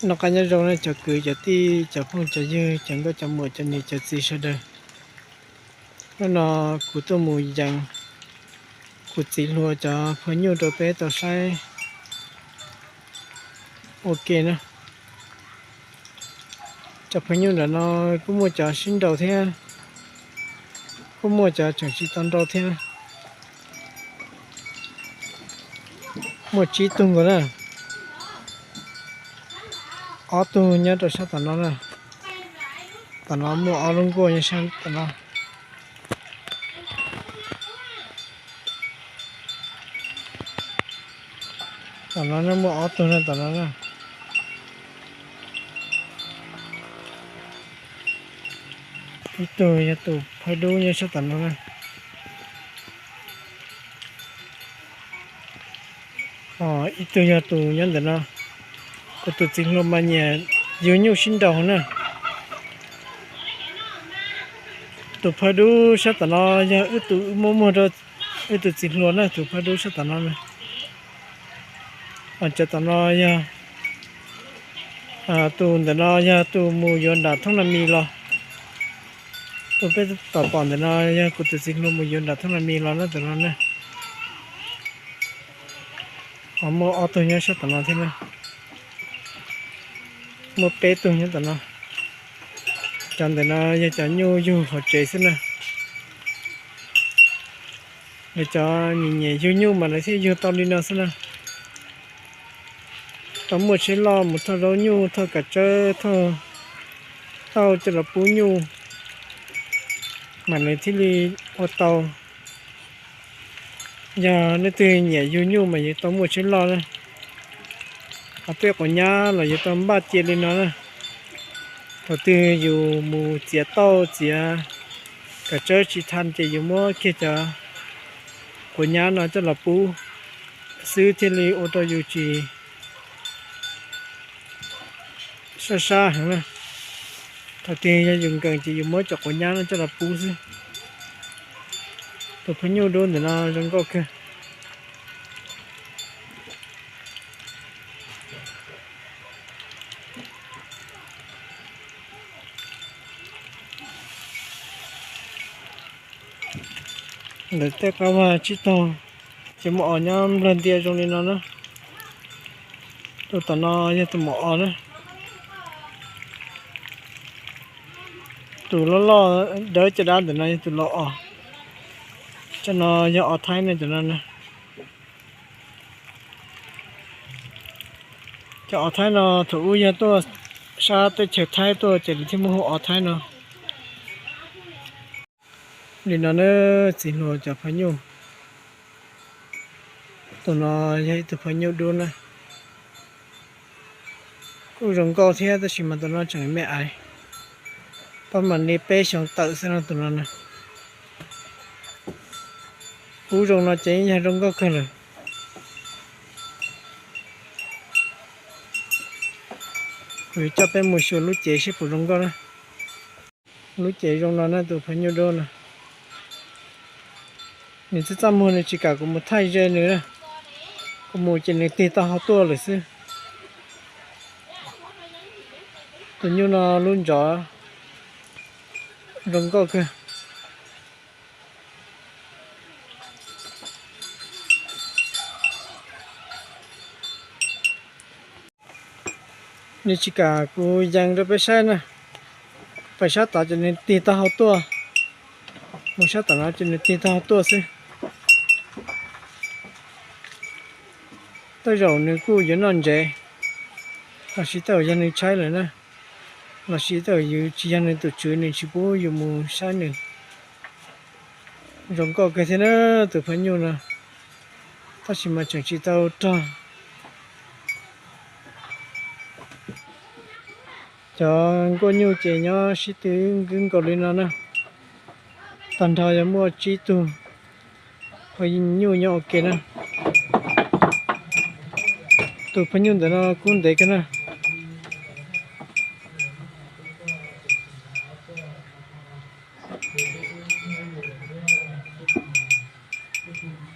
Noj qab nyob zoo na cov kwv cov tij cov phooj cov ywg cov nkauj cov muam cov niam cov txiv sawv daws. Hnub no kuv tuaj mus yees kuv txiv hluas cov phaj nyuj rau peb tau saib ua ke na. Cov phaj nyuj ntawm no kuj muaj cov sib nraus thiab, kuj muaj cov tseem tsis tau nraus thiab. Muaj tsib tug nkaus na. Ob tug nyob rau sab tom no na. Tom no muaj ob lub nkuaj nyob sab tom no. Tom no muaj ob tug na tom no na. Ib tug yog tus phaj dub nyob sab tom no na. Ib tug yog tus nyob ntawm no. Kuv tus txiv hluas mas nyiam yug nyuj sib nraus na. Tus phaj dub sab tom no yog wb tus wb muab muag rau wb tus txiv hluas na, tus phaj dub sab tom no na. Cov tom no yog, tus ntawm no yog tus mus yuav nram thoob na mis los. Tus peb tom pom ntawm no yog kuv tus txiv hluas mus yuav nram thoob na mis los na tom no na. Ho muaj ob tug nyob sab tom no thiab na. Muaj peb tug nyob tom no. Cov ntawm no yog cov nyuj yug hauv tsev xwb na. Lawv cov nyiam nyiam yug nyuj mas lawv thiaj yug tau li no xwb na. Tau muaj tsheb loj mus thauj zaub nyuj, thauj kav tsawb, thauj tauj coj los pub nyuj mas nws thiaj li ua tau. Yog leej twg nyiam yug nyuj mas yuav tau muaj tsheb loj na. Ho tej quav nyab los yuav tau npaj cia li no na. Thaum twg yus mus txiav tauj txiav kav tsawb tsis tau ces yus muab kiag cov quav nyab no coj los pub xwb thiaj li ua rau yus tsis sab sab heev na. Thaum twg yog yus nkees ces yus muab cov quav nyab no coj los pub xwb. Tus phaj nyuj dub ntawm no zoo nkauj kawg. Ntawm tej qab vaj tsib taug ces muaj os nyob nplawg ntia zoo li no na. Tus tom no yog tus maum os na. Tus loj loj dawb caj dab ntawm no yog tus laus os. Cov no yog os Thaib ne, cov no na. Cov os Thaib no thaum ub yog tuaj sab teb chaws Thaib tuaj ces lawv thiaj muaj hu os Thaib no. Li no na, txiv hluas cov phaj nyuj. Tus no yog ib tug phaj nyuj dub na. Kuj zoo nkauj thiab tab sis mas tus no tseem me aiv. Pab mam li peb xyoo tawm xwb no tus no na. Kub zoo no ces yog zoo nkauj kawg lawm. Kuv yuav coj peb mus xyuas lub cev seb puas zoo nkauj na. Lub cev zoo no na, tus phaj nyuj dub no. Nws txaj txaj muag, nws tsis kam kuv mus thaij ze nws na. Kuv mus ces nws tig tau hau tuaj lawm xwb. Tus nyuj no lub ntsov zoo nkauj kawg. Nws tsis kam kuv yees rau peb saib na. Pais sab tod ces nws tig tau hau tuaj, mus sab tom no ces nws tig tau hau tuaj xwb. Tej zaum nws kuj yuav noj ntsev, los sis tej zaum yog nws tshaib lawm na, los sis tej zaum yus tsis yog nws tus tswv nws tsis pub yus mus saib nws. Zoo nkauj kawg thiab na, tus phaj nyuj no, tab sis mas tseem tsis tau rog. Cov nkuaj nyuj ces nyob sib tw nkaus li no na. Tag nrho yog muaj tsib tug phaj nyuj nyob ua ke na. Tus phaj nyuj ntawm no kub ntev kawg na.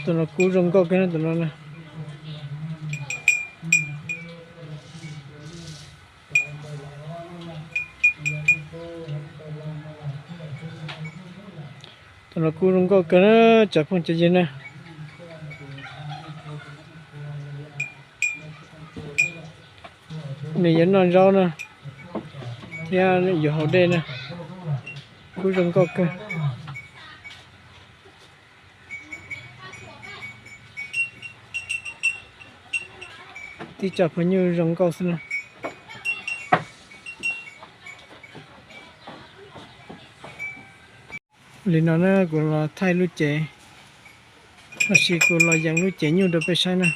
Tus no kub zoo nkauj kawg na tus no na. Tus no kuj zoo nkauj kawg na, cov phooj cov ywg na. Nws yuav noj zaub na, thiab yuav haus dej na, kuj zoo nkauj kawg. Tib co phaj nyuj zoo nkauj xwb na. Li no na kuv los thaij lub cev, los sis kuv los yees lub cev nyuj rau peb saib na.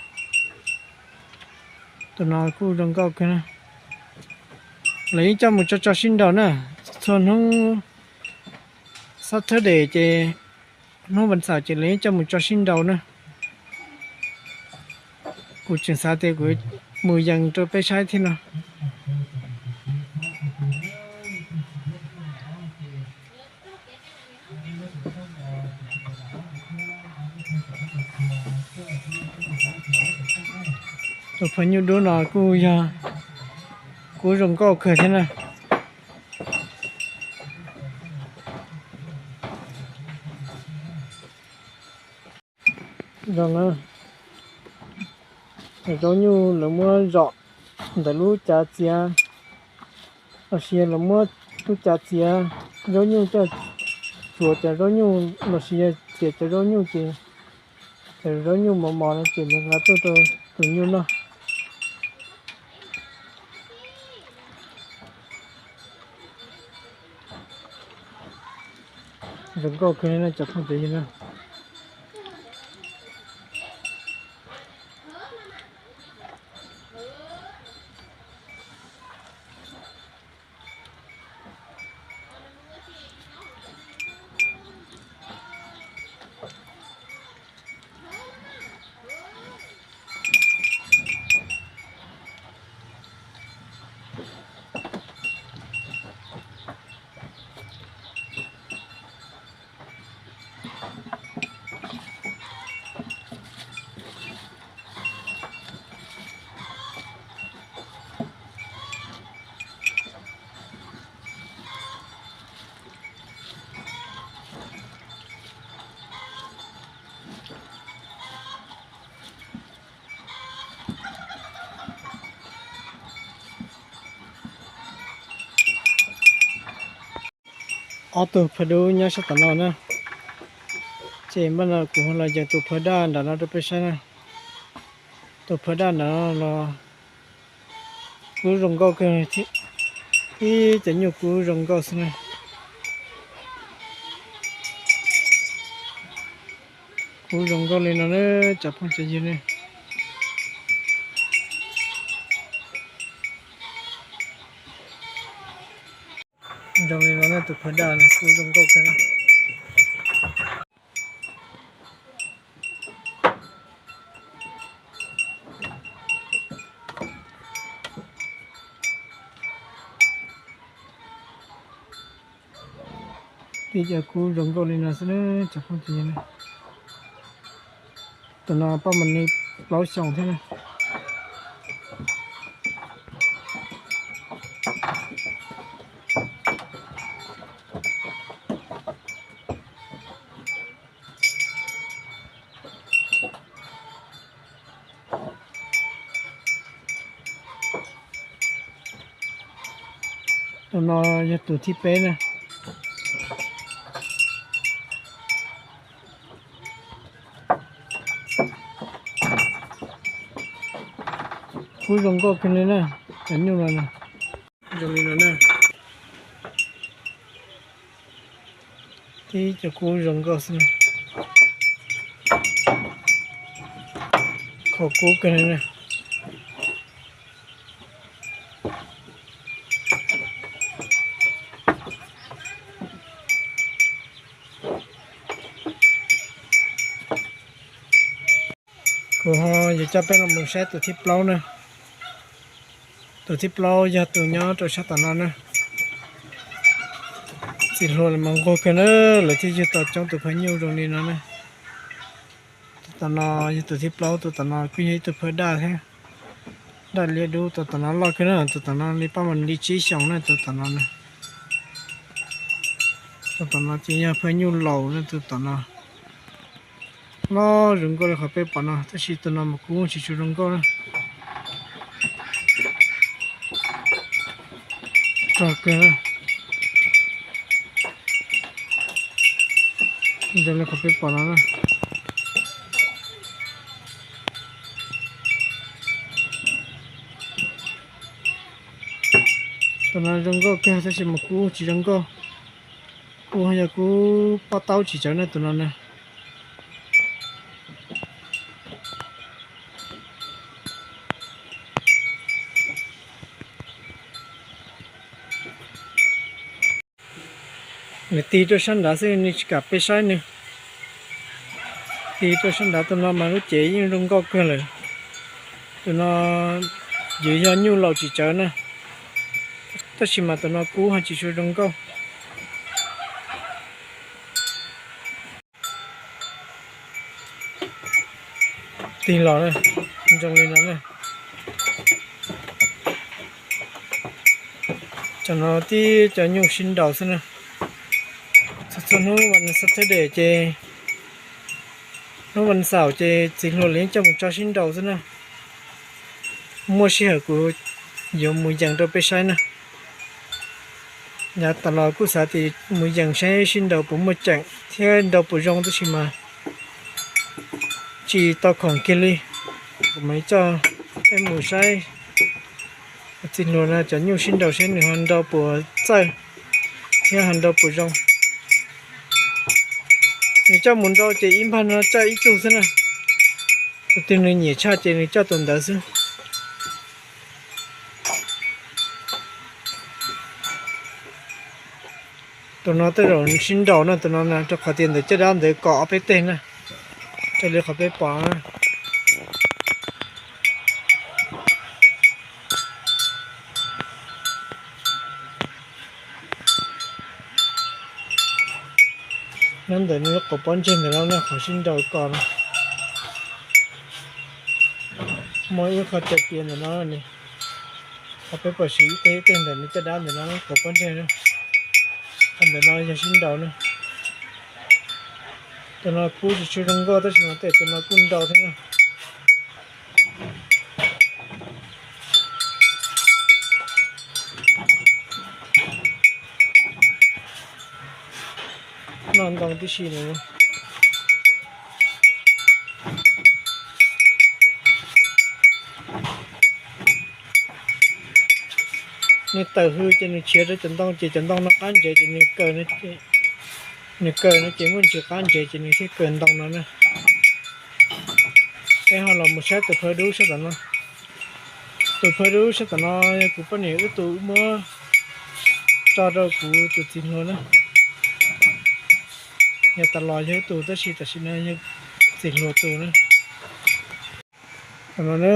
Tus no kuj zoo nkauj kawg na. Lawv yeej coj mus tso tso sib nraus na, txhua hnub Saturday ces hnub vas xaum ces lawv yeej coj mus tso sib nraus na. Kuv tseem xav tias kuv mus yees rau peb saib thiab no. Tus phaj nyuj dub no kuj yog, kuj zoo nkauj kawg thiab na. Zoo na, cov zaub nyuj lawv muab zom ntawm lub cav txiav, los sis lawv muab lub cav txiav zaub nyuj coj tsuav cov zaub nyuj los sis yog txiav cov zaub nyuj ces cov zaub nyuj mos mos no ces lawv nqa tuaj rau tus nyuj noj. Zoo nkauj kawg li no cov phooj cov ywg na. Ob tug phaj dub nyob sab tom no na. Ces npaj no kuv ho los yees tus phaj daj nram no rau peb saib na. Tus phaj daj nram no los kuj zoo nkauj kawg thiab, ib cov nyuj kuj zoo nkauj xwb na. Kuj zoo nkauj li no na cov phooj cov ywg ne. Zoo li no na, tus phaj daj no kuj zoo nkauj kawg na. Tib co kuj zoo nkauj li no xwb na cov phooj cov ywg na. Tus no paj mas li plaub xyoos thiab na. Tus no yog tus thib peb na. Kuj zoo nkauj kawg li na, cov nyuj no na. Zoo li no na. Tib co kuj zoo nkauj xwb na. Khov kub kawg li na. Kuv ho yuav coj peb los mus saib tus thib plaub na. Tus thib plaub yog tus nyob rau sab tom no na. Txiv hluas lawv mas nquag kawg na, lawv thiaj yug tau coob tus phaj nyuj zoo li no na. Tus tom no yog tus thib plaub, tus tom no kuj yog ib tug phaj daj thiab. Daj liab dub, tus tom no loj kawg na, tus tom no li paj mas li tsib xyoos na, tus tom no na. Tus tom no ces yog phaj nyuj laus na, tus tom no loj zoo nkauj li qhov peb pom no, tab sis tus no mas kub tsis tshua zoo nkauj na. Rog kawg na. Zoo li qhov peb pom no na. Tus no zoo nkauj kawg tab sis mas kub tsis zoo nkauj. Kub yog kub pob taub tsis tsawv na tus no na. Nws tig rau sab nrad xwb, nws tsis kam peb saib nws. Tig rau sab nrad, tus no mas lub cev yeej zoo nkauj kawg lawm. Tus no yuav yog nyuj laus tsis tsawv na, tab sis mas tus no kub ho tsis tshua zoo nkauj. Tig los na, zoo li no na. Cov no tib cov nyuj sib nraus xwb na. Txhua txhua hnub vas Saturday ces, hnub vas xaum ces txiv hluas lawv coj mus tso sib nraus xwb na. Muaj sij hawm kuv yuav mus yees rau peb saib na. Yav tas los kuj xav tias mus yees saib sib nraus puas muaj ceem thiab nraus puas zoo, tab sis mas tsis tau khoom kiag li. Kuv mam coj peb mus saib txiv hluas no cov nyuj sib nraus seb nws ho nraus puas txawj thiab ho nraus puas zoo. Nws coj mus nraus ces ib npag no coj ib tug xwb na. Tus twg nws nyiam tshaj ces nws coj tus ntawd xwb. Tus no tej zaum sib nraus na, tus no na, rau qhov tias ntawm caj dab ntawd kom ob peb teg na, raws li qhov peb pom na. Nyob ntawm nws lub qhov pob ntseg ntawm no na, qhov sib nraus kom no, muaj ib qho cav tias ntawm no, qhov peb pom siv ib teg ib teg ntawm nws caj dab ntawm no lub qhov pob ntseg na, qhov ntawm no yog sib nraus na. Tus no kuj tsis tshua zoo nkauj tab sis mas tej tus no kuj nraus thiab na. Noj ntoo tib si no. Nws tawm hws ces nws tshiav rau cov ntoo ces cov ntoo no qab ntsev ces nws kaw, nws kaw no ces muaj ntsis qab ntsev ces nws thiaj kaw ntoo no na. Peb ho los mus saib tus phawj dub sab tom no. Tus phawj dub sab tom no yog kuv poj niam wb tus, wb muab tso rau kuv tus txiv hluas na. Yog tas los yog wb tus tab sis tam sim no yog txiv hluas tus na. Tam no na,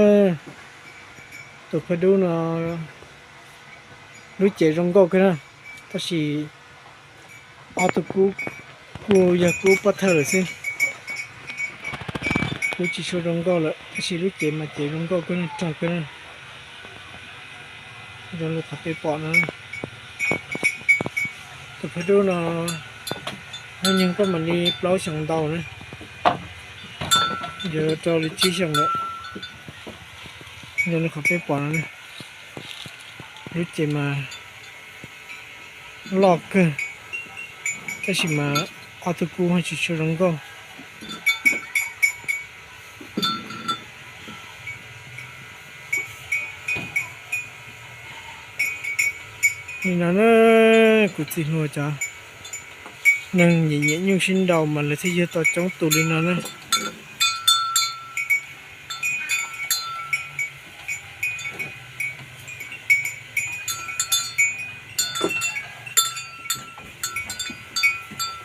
tus phawj dub no lub cev zoo nkauj kawg na, tab sis ob tug kub kuj yog kub pob thawj lawm xwb. Kub tsis tshua zoo nkauj lawm tab sis lub cev mas cev zoo nkauj kawg na, rog kawg na. Zoo li qhov peb pom no. Tus phawj dub no hnub nyoog kuj mam li plaub xyoos ntau na, yuav rau li tsib xyoos lawm. Zoo li qhov peb pom no, lub cev mas loj kawg, tab sis mas ob tug kub ho tsis tshua zoo nkauj. Li no na, kuv txiv hluas cov neeg nyiam nyiam nyuj sib nraus mas lawv thiaj yug tau coob tus li no na.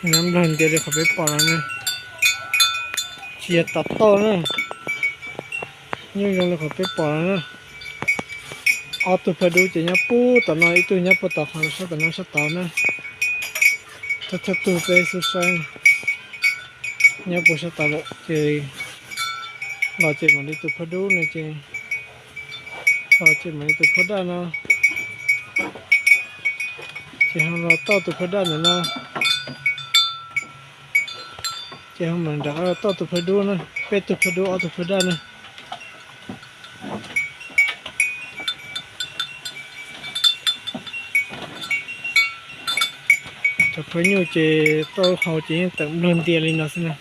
Nyob nplog ntiav li qhov peb pom no na, tsis yog tom toj na, nyuj zoo li qhov peb pom no na. Ob tug phawj dub ces nyob puag tom no, ib tug nyob puag tom qhov sab tom no sab tod na. Thawj thawj tug peb xub saib nyob puag sab tod lawm ces los ces mam li tus phawj dub no ces, los ces mam li tus phawj daj no, ces ho los toj tus phawj daj ntawm no. Ces ho mam rov qab toj tus phawj dub na, peb tug phawj dub ob tug phawj daj na. Cov phawj nyuj ces toj hau ces yeej tawm nplog ntias li no xwb na.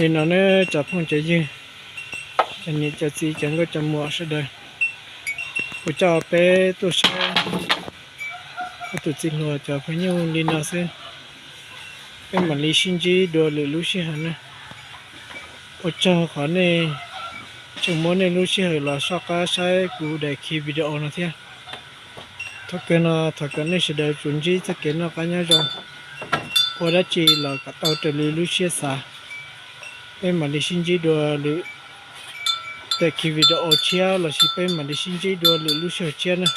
Li no ne cov phooj cov ywg, cov niam cov txiv cov nkauj cov muam sawv daws, kuv coj peb tuaj saib ob tug txiv hluas cov phawj nyuj li no xwb. Peb mam li sib ntsib dua lwm lub sij hawm na. Ua tsaug qhov nej tseem muab nej lub sij hawm los soj qab saib kuv daim khi video no thiab. Thaum kawg no thov kom nej sawv daws tsuas ntsib txoj kev noj qab nyob zoo, ua dab tsi los kom tau raws li lub siab xav. Peb mam li sib ntsib dua lwm daim khi video tshiab lossis peb mam li sib ntsib dua lwm lub sij hawm tshiab na.